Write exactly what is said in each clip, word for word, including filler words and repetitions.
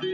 Ba.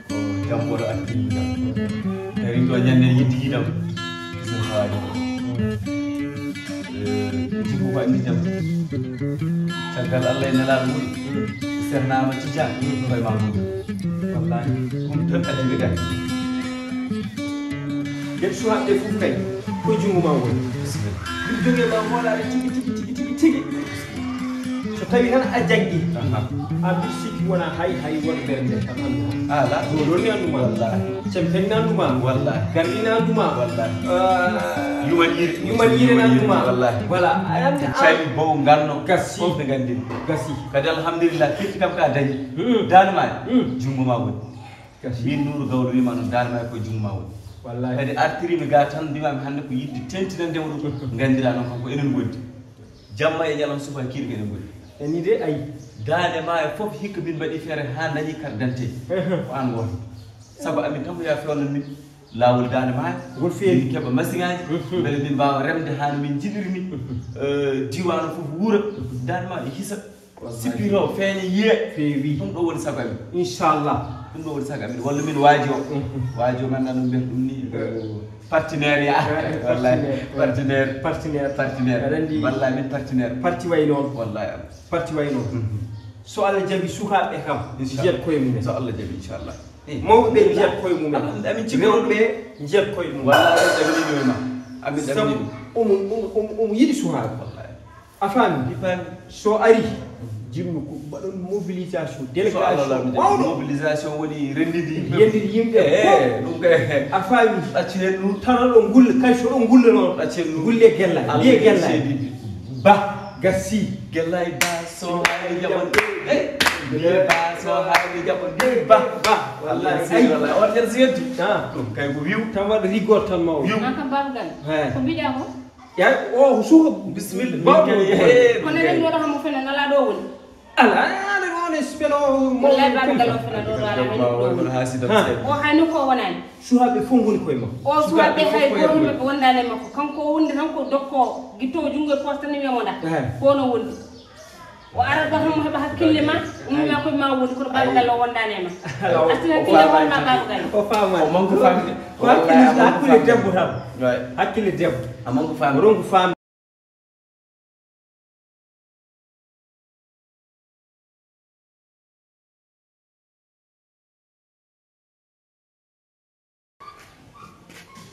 Ko jam woro artiri jam. Tawi ɗo ñande yiddi yiɗam. Isin haali. Jikku ko andi jam. Caggal Allah e nelaaɗo mum. Sernaama tijaan. Koye ma mum. Wallahi. Ɗum tan addi ɓe gandi. Nden suwaaɓe fof kay, ko junngo ma woni. Ɗum jogee ma hoolaare tigi, tigi, tigi, tigi, tigi. So tawi tan a jaggi, a mbiɗa sikki wona hay, hay woto ɓernde tan anndu ma. Ala. Doolol ne anndu ma. Wallahi. Cempen ne anndu ma. Wallahi. Garɗi ne anndu ma. Wallahi. Yuman yire. Yuman yire ne anndu ma. Wallahi. Voilà. A andi a. Cali bow nganno. Gasi. Fof ne nganndi. Gasi. Kadi alhamdulillah, firti kam ka dañi. Daan ma. Junngo ma woni. Min Nuuru Gawlo wiima noon, daan ma ko junngo ma woni. Wallahi. Kadi artiriimi ga tan, mbimaami hannde ko yiɗde tentinande mo ɗum. Nganndiraa noon kam ko enen ngondi. Jamma e ñalawma, subaka e kiir ko enen ngondi. E nii de, ayi. Daande ma e fof, hikka min mbaɗi feere haa dañi carte d'identité. Ko aan gooto. Sabu amin tan ko yaa fewnan min laawol Daande ma. Ngol feewi. Min keɓa masiŋaaji. Mbele min mbaawa remde haa no min njiɗiri ni. Eh, diiwaan o fof wuura. Daande ma e hisa. Wallahi. Sippi to, feeña, yiye. Feewi. Ɗum ɗo woni sago amin. Inchallah. Ɗum ɗo woni sago amin. Walla min waaji o. Waaji o, ngannduɗaa no mbiyata ɗum ni, partenaire ya. Eh, wallahi. Partenaire. Partenaire. Partenaire. Partenaire. Aɗa anndi. Wallahi, min partenaire. Parti way noon. Wallahi. Parti way noon. So Allah jaɓi, sukaaɓe kam njiyat koye mumen. So Allah jaɓi, inchallah. Mawɓe njiyat koye mumen. Amin, amin cikki. Rewɓe njiyat koye mumen. Wallahi, amin ɗaminii ma. Amin ɗaminii. Sabu omo, omo, omo, omo yiɗi sukaaɓe. Wallahi. A faami? Mi faami. So ari, jinmi ko mbaɗon mobilisation, délégation mawɗo. Mobilisation woni renndidi yimɓe. Renndidi yimɓe. Eh, fof. Ɗum kay. A faami? Ɗacci heen ɗum. Tan oɗon ngulla, kay so oɗon ngulla noon. Ɗacci heen ɗum. Ngulle Gellay. Mbiye Gellay. Ba, gasi. Gellay ba, so haali jaɓon. Eh, mbiye ba, so haali jaɓon. Mbiye ba, ba. Wallahi, wallahi. On nder si yeddi. Ah. Ɗum kay ko wiw. Tan waɗa rigor tan mawɗo. Wiw. An kam Baba Galle. Eh. Ko mbiɗa ko? Ya, o suka. Bisimilla. Bawɗo. Kono eɗen ɗo hamo fena nala ɗo woni. Ala, ala, ala, on espero mo. Wallahi, Baba Galle o fena ɗo, ala, ala, ala, ala, hasida. Ha. O hay no ko wonani. Suhaaɓe fof ngoni koye makko. O suhaaɓe hay gooto maɓɓe wondaani e makko. Kanko o wondi tan ko dokko gitto o junngo e poos tan wiya mo nda. Eh. Ko no wondi. O ara ɗo tan mo heɓa hakkille ma, ummi ma koye ma woni, kono Baba Galle o wondaani e ma. Artina hakkille ma, Baba Galle. O faama. O manque famde. Ko hakkille, hakkille debbo tan. Hakkille debbo. A manque famde. Ronku famde.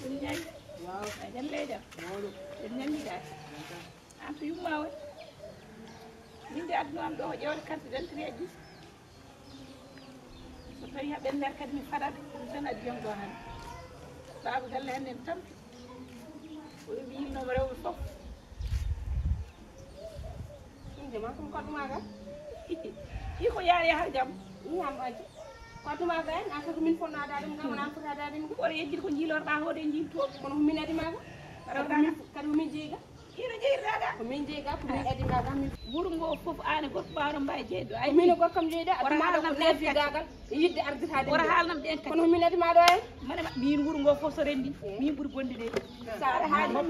Ɗum ñawi. Waaw. A ñalleeja. Mawɗo. En ñanndiraa. An to yumma woni. Min de adduno am ɗo ko ƴeewde carte d'identité ji. So tawi haɓen nder kadi mi fadat ɗum tan addi am ɗo hannde. Baba Galle hannde mi tampi. O wi mi yilnooma rewɓe fof. Ɗum de ma ɗum ko addu ma ga. Iko yaari har jam. Ɗum am aji. Ko addu ma ga en, an kadi min fonno adade ɗum ga, wona an foti adade ɗum ga. Wala yejjit ko jiilorɗa hoode jiilto. Kono ko min adi ma ga. Kadi ko min, kadi ko min jeyi ga. Ino jeyi ga. Ko min jeyi ga, ko min adi ma ga, min. Wuro ngo fof, aan e gorko maa oɗon mbaawi jeyde ɗo. Ay, min e gorko am jeyde, wota haalnam ɗeen kadi. Yidde arditaade. Wota haalnam ɗeen kadi. Kono min addi ma ɗo en. Mane ma, min wuro ngo fof so renndi, min ɓuri bonde de. Sa haali, sa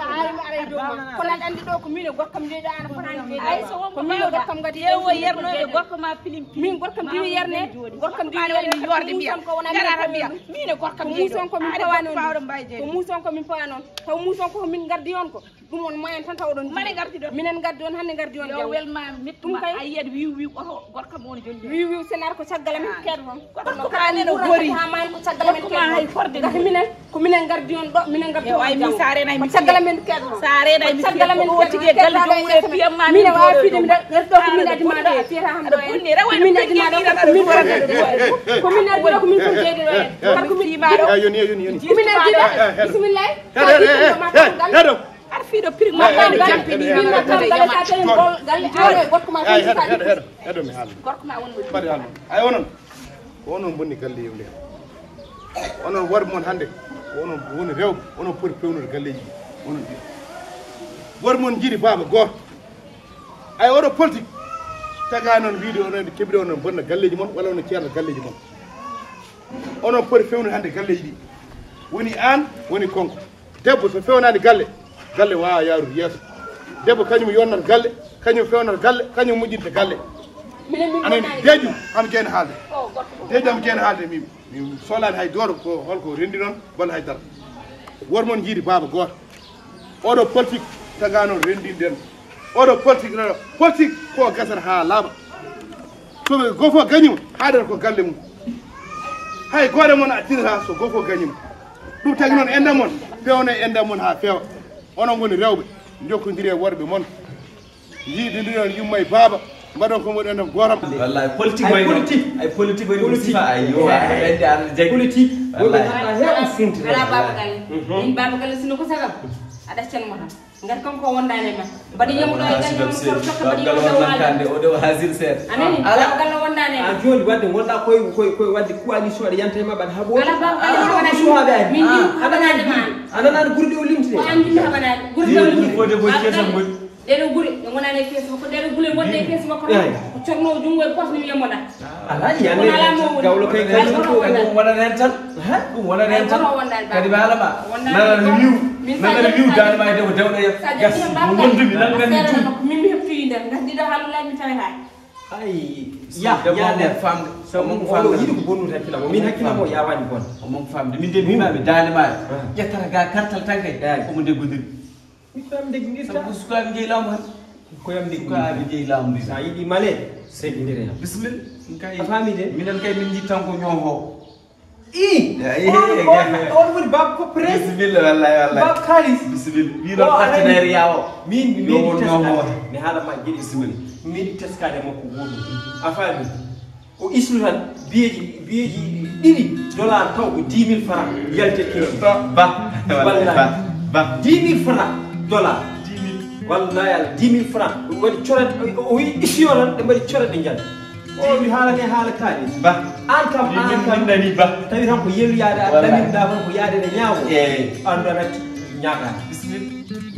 haali mi ara e dow ma. Kono aɗa anndi ɗo ko min e gorko am jeyde, aan a fotaani jeyde. Ay, so won ko min e gorko am ngadi yewo yernooɓe gorko ma pilim pilim. Min gorko am diwi yerne, gorko am diwi yerne, yorde mbiya. Ko muuson ko wonani ko muuson ko min pawa noon. Ko muuson ko min pawa noon. Taw muuson ko min ngardi on ko. Ɗum on moyen tan taw oɗon mane ngardi ɗon. Minen ngardi on hannde ngardi on. Yo wel ma mettu ma a yiyat wiw wiw oto gorko mo woni jolli. Wiw wiw senar ko caggal amen keedo ton. Gorko ka neno gori ha man ko caggal amen keedo ton. Hay forde. Ndax minen ko minen ngardi on ɗo minen ngardi on. Ay mi sare nay mi caggal amen keedo ton. Sare nay mi caggal amen keedo ton. Tigi galle jom wure piyam ma min wa fide mi der do ko min addi ma do a tira ham do. Min addi ma do ko min ko min addi ko min ko jeyde do. Ko min addi. Yoni yoni yoni. Ko min addi. Bismillah. Hey, hey, hey, hey, hey, hey. Arfiiɗo prix ma ɓaade jampini min ma kam gale sa tawi gol galle awo e gorko ma tan sa heɗo mi haala gorko ma won woni mbaɗi haala ay onon ko onon bonni galle yewde onon war mon hannde ko onon woni rewɓe onon poti pewnude galleji onon ɗi war mon jiiɗi baaba gooto ay oɗo politique taga noon wiide onon keɓiri onon bonna galleji mon walla onon ceerno galleji mon onon poti fewnude hannde galleji ɗi woni aan woni konko debbo so fewnani galle galle wawa yarude yeeso debbo kañum yonnata galle kañum fewnata galle kañum moƴƴinta galle anani deju am jeyna haalde deju am jeyna haalde min min solani hay doro ko holko rendi noon walla hay dara wor mon jiidi baaba gooto oɗo politique taga noon rendinɗen oɗo politique ɗo politique ko gasata ha laaɓa soɓe gofo gañima haɗata ko galle mum hay goɗe mon a tinata so gofo gañima ɗum tagi noon enda mon fewna enda mon ha fewa onon goni rewɓe jokkodiri e worɓe mon yiɗi ndiɗon yumma e baaba mbaɗon ko mboɗon en gooram wallahi politique way politique ay politique way ɗum sifa ay yo ɓende an jaggi politique woɓe ganduɗa heeɓa funti ala baaba galle min baaba galle sino ko sagam a ɗaccan mo tan ngar kanko wondani ma mbaɗi yemuɗo e galle mum soto tokka mbaɗi yemuɗo wonande o ɗo hasir seeɗa anani ala galle wondani ma joni wadde wonɗa koye koye koye wadde coalition aɗa yanta e ma mbaɗa haɓo ala baaba galle wonani suhaɓe ani min haɓanade ma ananani gurɗi o limtide ko an min haɓanade gurɗi o limtide fode ko cesa goni ɗeɗo gure ɗe gonani e keesi makko ɗeɗo gule gonɗe e keesi makko tan ko cornowo junngo e poos ni wiye moɗa ala yande gawlo kay kay ɗum wonani hen tan ɗum wonani hen tan kadi ɓe alama nanana wiw nanana wiw dande ma e dewko dewɗo yam gas wondumi nanngani jum min mi heftoyi nder ngar ndiɗo haalulaji mi tawetaki ay ya ya nder famde sabu o yiɗi ko bonnude hakkillam o min hakkillam o yawani bonde omon famde min de mbimaɓe dande ma ƴettata ga kartal tan kay komo nde godiri Ɓiɓɓe am ndeggirta. Sabu sukaaɓe njeyi laamu han. Ko yam ndeggirta. Sukaaɓe njeyi laamu ndi. Sa yiɗi male, seggindire yam. Bisimilla. Min kay. A faami de? Minen kay min njiɗ tan ko ñoohoowo. I. On woni baaba ko presse. Bisimilla wallahi wallahi. Baaba kaalis. Bisimilla. Wi noon partenaire yawo. Min mi meeɗi teskaade. Mi haala ma geɗe. Bisimilla. Mi meeɗi teskaade makko gooto. A faami? O isnu tan biyeeji biyeeji ɗiɗi dollar taw ko dix mille francs yalte keewi ba wallahi ba dix mille francs dollar wallahi ala dix mille francs waɗi coret o wi isiyo tan ɓe mbaɗi coret ɓe njal o mi haalani haala kaali ba an kam an kam nani ba tawi tan ko yeluyaade a ɗamirɗa tan ko yaade ɗe ñaawo andu aɗa acci ñaagaade bisimilla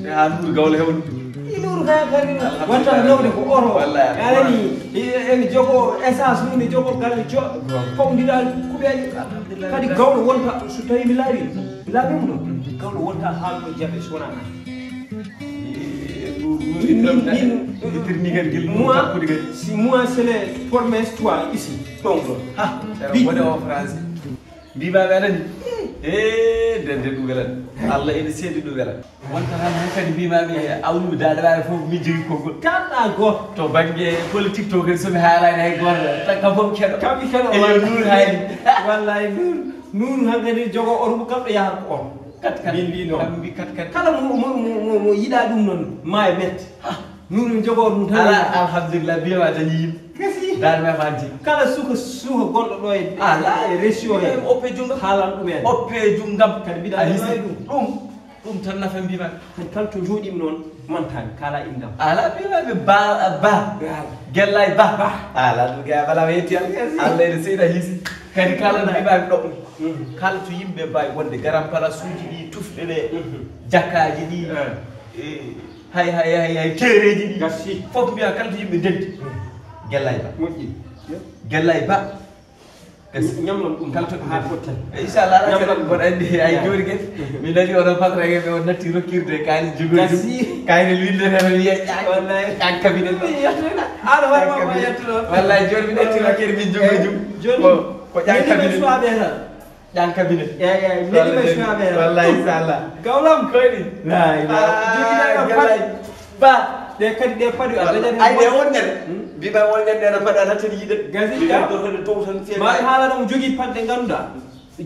e ha nduuri gawlo hewno Iluuru kaya kadi wonta nawde ko oto. Wallahi. Yarani ene jogo essence mum ne jogo galle joɗɗo. Pawdira kuɓeje. Kadi gawɗo wonta so tawi mi laawi. Mi laawi mo ɗo. Gawɗo wonta haalɗo jaɓe so wona an. Min min Ittirni kadi gel moi si moi c'est les promesses toi ici. Ɗon ɗon. Ha. Wone o français. Mbimaɓe anani e nden de ɗum welan allah ene seedi ɗum welan wonta tan han kadi mbimaɓe awluɓe daɗaɗaɓe fof min jogui konngol kalɗa goto to banggue politique to kadi somi haalani hay goto tan kam fof keɗo kamɓe keɗo eyo nuur hayni wallay nuur nuur han kadi jogo oto mo kamɗo yahata ko on kat kat min mbino kam mbi kat kat kala mo mo mo mo yiɗa ɗum noon ma e mette Nuuri mi jogoo ɗum tan. Ala alhamdulillah biyama dañi yimɓe. Kasi. Dal me fanti. Kala suka suka gonɗo ɗo e ala e resio he. Oppe jungam. Haalan ɗum en. Oppe jungam. Kadi mbiɗa a hisi ɗum. Ɗum ɗum tan nafa mbima. Hay kala to jooɗimi noon mantami kala indam. Ala biyama ɓe ba ba. Gellay ba. Ba. Ala ɗum ga bala wetti an. Allah ene seyda hisi. Kadi kala no mbimaɓe ɗo. Kala to yimɓe mbawi wonde garam palasuji ɗi tufɗe ɗe. Jakkaji ɗi. Hay, hay, hay, hay, teereeji ɗi. Gasi. Fof mbiya kala to yimɓe ndenti. Gellay Ba. Moƴƴi. Gellay Ba. Gasi. Ñamlon ɗum kala to haa fof tan. Inchallah, ala kadi mboɗo anndi ay jooni kadi. Mi nani oɗon fatra e ɓe on natti rokkirde kayri jogori ɗum. Gasi. Kayri windere no wiya ƴaak. Wallay. Ƴaak cabinet. Aɗa waɗi ma ko yettuɗo. Wallay jooni mi natti rokkirde min jogori ɗum. Jooni. Ko, ko ƴaak cabinet. Suwaɓe tan. Ƴan cabinet. Eyi, eyi, mbeɗi ɓe suwaɓe. Wallay, inchallah. Gawlam. Koyɗi. La ilaha. Ah, jogiɗen gallay. Ba. Ɗe kadi ɗe paɗi a dañat. Ay, ɗe wonñere. Hmm? Mbiɓa wonñere nde no mbaɗa tan yiɗe. Gasi. Mbiɓa ɗo tan dow tan fiya. Ma haala ɗum jogii paɗɗe ngannduɗaa.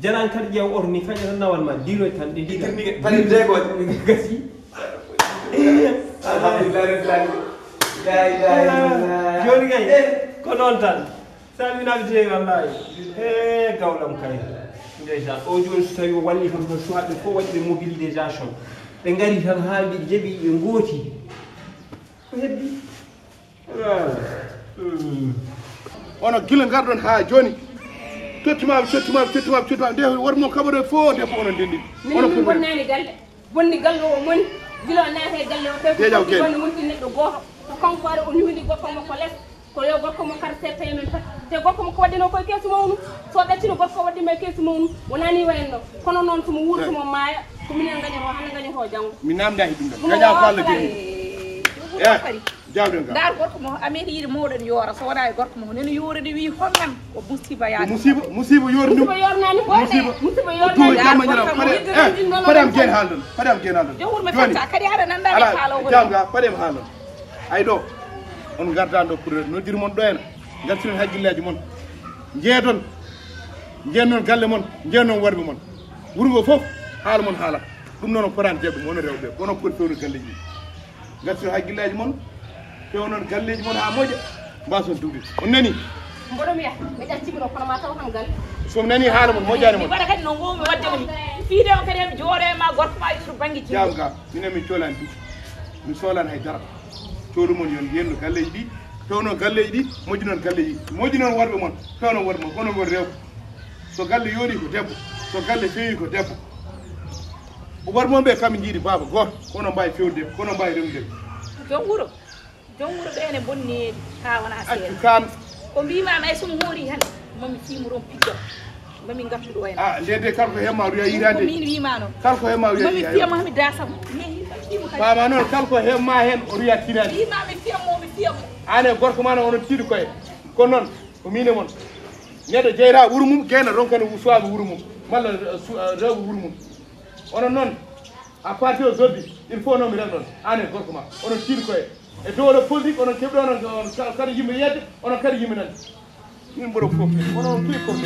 Jalan kadi ƴeew oto ni kañum tan nawal ma. Diroy tan ɗe diga. Paɗi degoje. Gasi. Alhamdulillah rabbil alamin. La ilaha illallah. Jooni kay. Eh. Ko noon tan. Salminaɓe jeyi wallahi. He gawlam kay. Ndeysan o jooni so tawi o walli kam tan suwaɓe fof waɗi ɓe mobilisation. Ɓe ngari tan haa ɓe jeeɓi ɓe ngooti. Ko heddi? Onon gila ngarɗon haa jooni. Tottimaɓe, tottimaɓe, tottimaɓe, tottimaɓe. Nde wormo kaɓoɗo fof nde fof onon ndenndi. Onon fof bonnani galle. Bonni galle o moni. Gila o naati e galle o tawi ko bonni wonti neɗɗo gooto. Ko kanko waɗa o ñuhli gorko makko les. Ko yo gorko mo kar seppee men tan. Te gorko mo ko waɗdino koye keesu mawnu. So ɓettino gorko waɗdi ma e keesu mawnu. Wonani wayenno. Kono noon so mo wuuri so mo maaya. Ko minen gañoto hannde gañoto janngo. Mi namda he ɗum ɗon. Gaña ko Allah jogii. Eh, jawden ga. Ndar gorko mo amen yiɗi mawɗen yoora so wona e gorko mo nene yoorani wi honnan ko musiba yaade. Musiba, musiba yoori ɗum. Musiba yornani ko musiba. Musiba yornani. Paɗe am gen haaldon. Paɗe am gen haaldon. Jawur mi fatta kadi aɗa nanda e haala o. Jam ga paɗe am haaldon. Ay ɗo on ngarda ɗo pour noddir mon ɗo en ngartiren hakkilleeji mon. Jeedon. Jeennon galle mon, jeennon worɓe mon. Wuro ngo fof haala mon haala. Ɗum noon o fotaani jaɓde mo onon rewɓe ɓe kono poti fewde galleeji ɗi. Ngartiron hakkilleeji mon, pewnon galleeji mon haa moƴƴa, mbaason duwde. On nani? Mboɗo wiya mi ɗacciima ɗo kono ma taw kam galle. So mi nani haala mon moƴƴaani mon. Mbaɗa kadi no ngoowmi waɗde ko mi fiide on kadi mi jooɗo e ma gorko ma yuuru bannge jiɗo. Jam ga minen min coolani ɗum. Min soolani hay dara. Coodu mon yon njiyenno galleeji ɗi, pewnon galleeji ɗi, moƴƴinon galleeji ɗi, moƴƴinon worɓe mon, pewnon worɓe mon kono ngon rewɓe. So galle yooɗi ko debbo, so galle feewi ko debbo. Worɓe mon ɓe kamɓe njiiɗi baaba gooto kono mbaawi fewde kono mbaawi remde. Joom wuro joom wuro ɓe ne bonneeri haa wona seeɗa. Accu kaan. Ko mbimami ay somi hoori hande mami fimoro on piggal. Mami ngartuɗo wayno. Ah, nde de kala ko hemma ruya yirande. Min wima noon. Kala ko hemma ruya mami fiyamo hami dasam. Mama noon kala ko hemma hen o ruya tinani. Wimami fiyamo mi fiyamo. Ane gorko ma no onon tiiɗi koye. Ko noon ko min e mon. Neɗɗo jeyra wuro mum gayna ronkana suwaaɓe wuro mum malla rewɓe wuro mum. Onon noon à partir aujourd'hui il faut noon mi renɗon an e gorko ma onon tiiɗi koye e dow oɗo politique onon keɓɗo onon kadi yimɓe yedde onon kadi yimɓe nande. Min mboɗo fof onon kewi fof.